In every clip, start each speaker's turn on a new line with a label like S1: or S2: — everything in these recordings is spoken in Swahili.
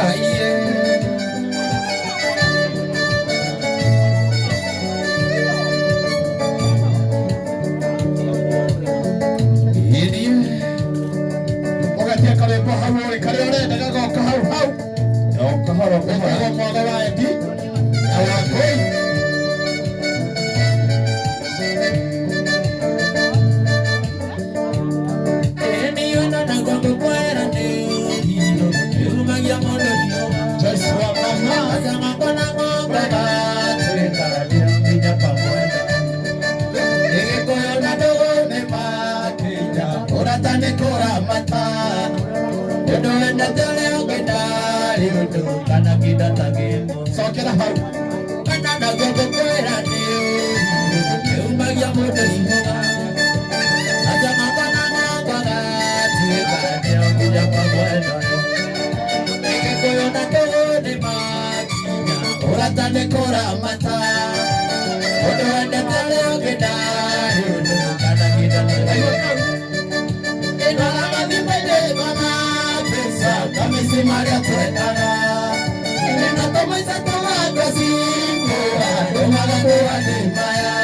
S1: Aiye. Idiye.
S2: Ũgetie karwĩmbo hau ũrĩ karĩa ũrenda gagoka hau hau.
S1: O kahora o kahora.
S2: Wĩtagwo mwaga wa Endi na wa Ngũi. Joyce wa mama. Cokera hau.
S1: Mata undu wendete ũrĩa ũngĩ ndarĩ ũndũ kana kĩndũ. Ndora mathimũ-inĩ ngona mbeca ta mĩciĩ marĩa twendaga. Na tũmaica tũgakacimũra andũ magatũa nĩ maya.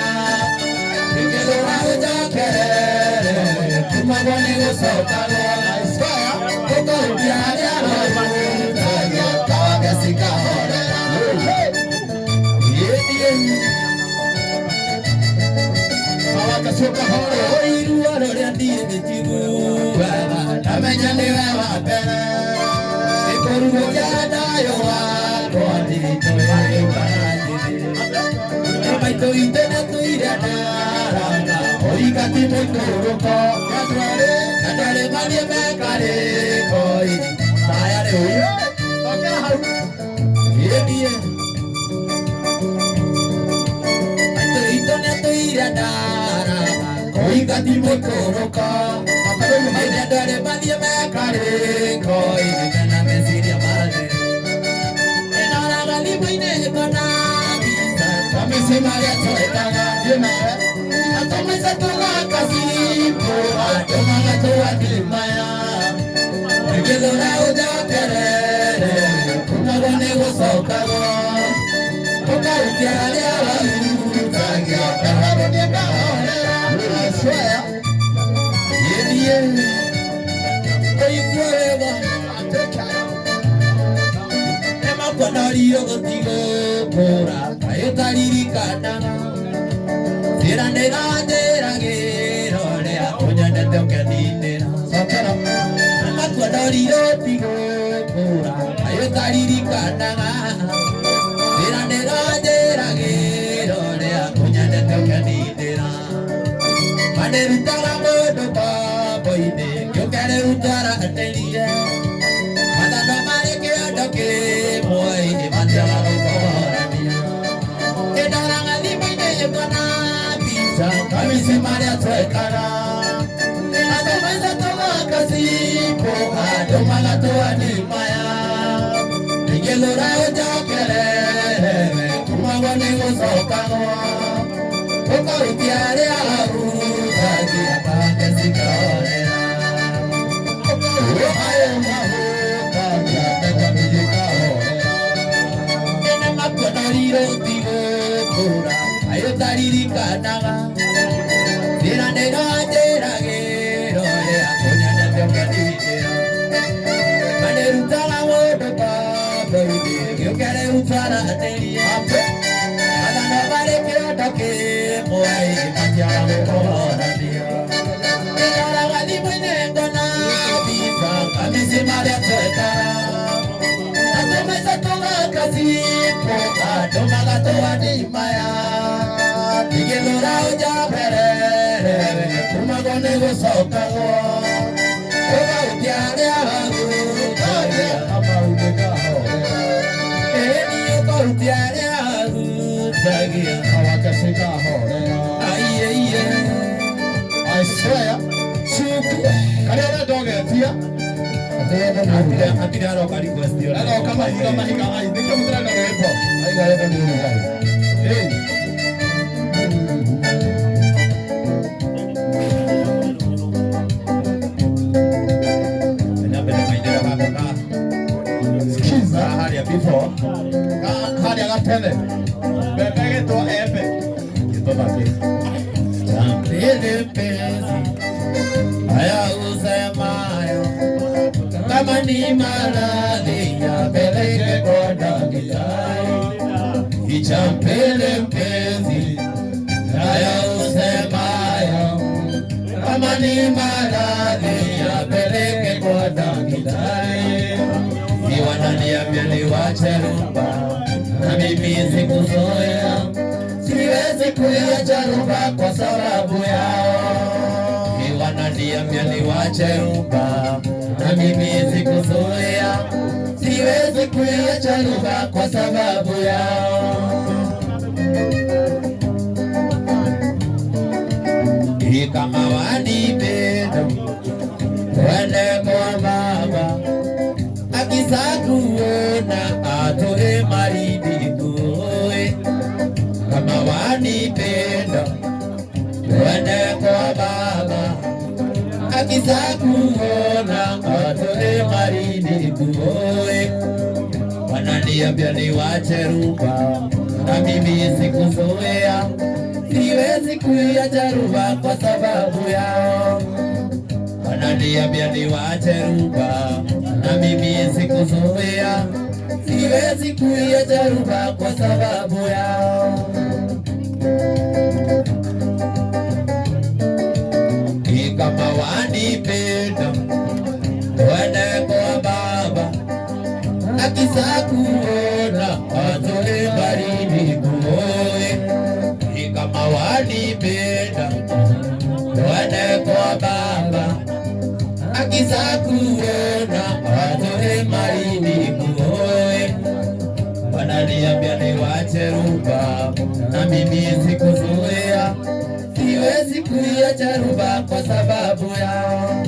S1: Ingĩthũra ũnjokerere kumagwo nĩ gũcokagwo. Ũkahutia harĩa hahutagia kawake cikahorera.
S2: Kawaka coka hore.
S1: Oirua rũrĩa niĩ ndĩtiguaga ndamenya nĩwe wa mbere nĩkũrugia thayũ wakwa nditũĩũkanatĩrĩ maitũ itũ nĩtũire ndarama oiga ti mũikũrũko na ndwarĩ mathiĩ mekarĩko taya rĩu.
S2: Cokera hau.
S1: Ĩniĩ maitũ itũ nĩtũire ndarama oiga ti mũikũrũko hĩndĩ andũ arĩa mathiĩ mekarĩko mena meciria mathĩ ĩnoraga thimũ-inĩ ngona mbica ta mĩciĩ marĩa twekaga
S2: Thiĩ nawe.
S1: na tũmaica tũgakacimũ andũ magatũa maya ĩngĩthũra ũnjokerere kumagwo nĩ gũcokagwo ũkahutia harĩa wahutagia
S2: Karunie kahorera. I swear.
S1: Ĩniĩ ũigue wega
S2: Take
S1: nĩmakuonorio gũtigũkũra kaĩ ũtaririkanaga ciĩranĩra njĩragĩra ũrĩa ũnyendete ũkeninĩra.
S2: Cokera.
S1: Nĩmakuonorio gũtigũkũra kaĩ ũtaririkanaga ciĩranĩra njĩragĩra ũrĩa ũnyendete ũkeninĩra. Manĩrutaga mũndũ ngombo-inĩ ngĩũke rĩu twaranĩrie mathano marĩ kĩondo kĩmwe matiaga gũkũhorania. Kĩndoraga thimũ-inĩ ngona mbica kamĩciĩ marĩa twekaga na tũmaica tũgakacimũ andũ magatũa nĩ maya ingĩthũra ũnjokerere kumagwo nĩ gũcokagwo ũkahutia harĩa hahutagia kawake cikahorera.
S2: Ayo mahutagia kawaka kahorera.
S1: Ene makuonorire ũtigũkũra kaĩ ũtaririkanaga ciĩranĩro njĩragĩra ũrĩa ũnyendete ũkeninĩra manĩrutaga mũndũ ngombo-inĩ gĩũke rĩu twaranĩrie mathano marĩ kĩondo kĩmwe matiaga gũkũhorania. Ndĩroraga thimũ-inĩ ngona mbica kamĩciĩ marĩa twekaga na tũmaica tũgakacimũ andũ magatũa nĩ maya ingĩthũra ũnjokerere kumagwo nĩ gũcokagwo ũkahutia harĩa hahutagia
S2: Kamaunĩ kahorera.
S1: ĩni ũkahutia harĩa hahutagia.
S2: Kawaka cikahorera.
S1: Aiye.
S2: I swear.
S1: Cuku.
S2: Karĩa ũrenda ũgetia.
S1: Hatirĩ aroka request ĩyo.
S2: Aroka mahiga mahiga ai nĩkĩo mũtĩrenda rwĩmbo. Hey.
S1: Nyambe nĩmainĩra gako ka
S2: Sikiza.
S1: Harĩa before.
S2: Harĩa gatene mbembe ĩgĩtwo embe.
S1: Gĩtũthake. Champele mpenzi, haya usemayo, kama ni maradhi yapeleke kwa daktari. Ichampele mpenzi, haya usemayo, kama ni maradhi yapeleke kwa daktari. Wananiambia niwache rumba, na mimi sikuzoea, siwezi kuiacha rumba kwa sababu yao. Wananiambia niwache rumba, na mimi sikuzoea, siwezi kuiacha rumba kwa sababu yao. Kama wanipenda twende kwa baba, akisakuona atoe maridiko. Kama wanipenda twende kwa baba, akisakuona atoe maridiko. Wananiambia niwache rumba, na mimi sikuzoea, siwezi kuiacha rumba kwa sababu yao. Wananiambia niwache rumba, na mimi sikuzoea, siwezi kuiacha rumba kwa sababu yao. Kama wanipenda twende kwa baba, akisakuona atoe baridi kuoe. Kama wanipenda twende kwa baba, akisakuona atoe baridi kuoe. Wananiambia niwache rumba, na mimi sikuzoea, siwezi kuiacha rumba kwa sababu yao.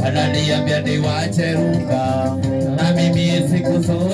S1: Wananiambia niwache rumba, na mimi sikuzoea.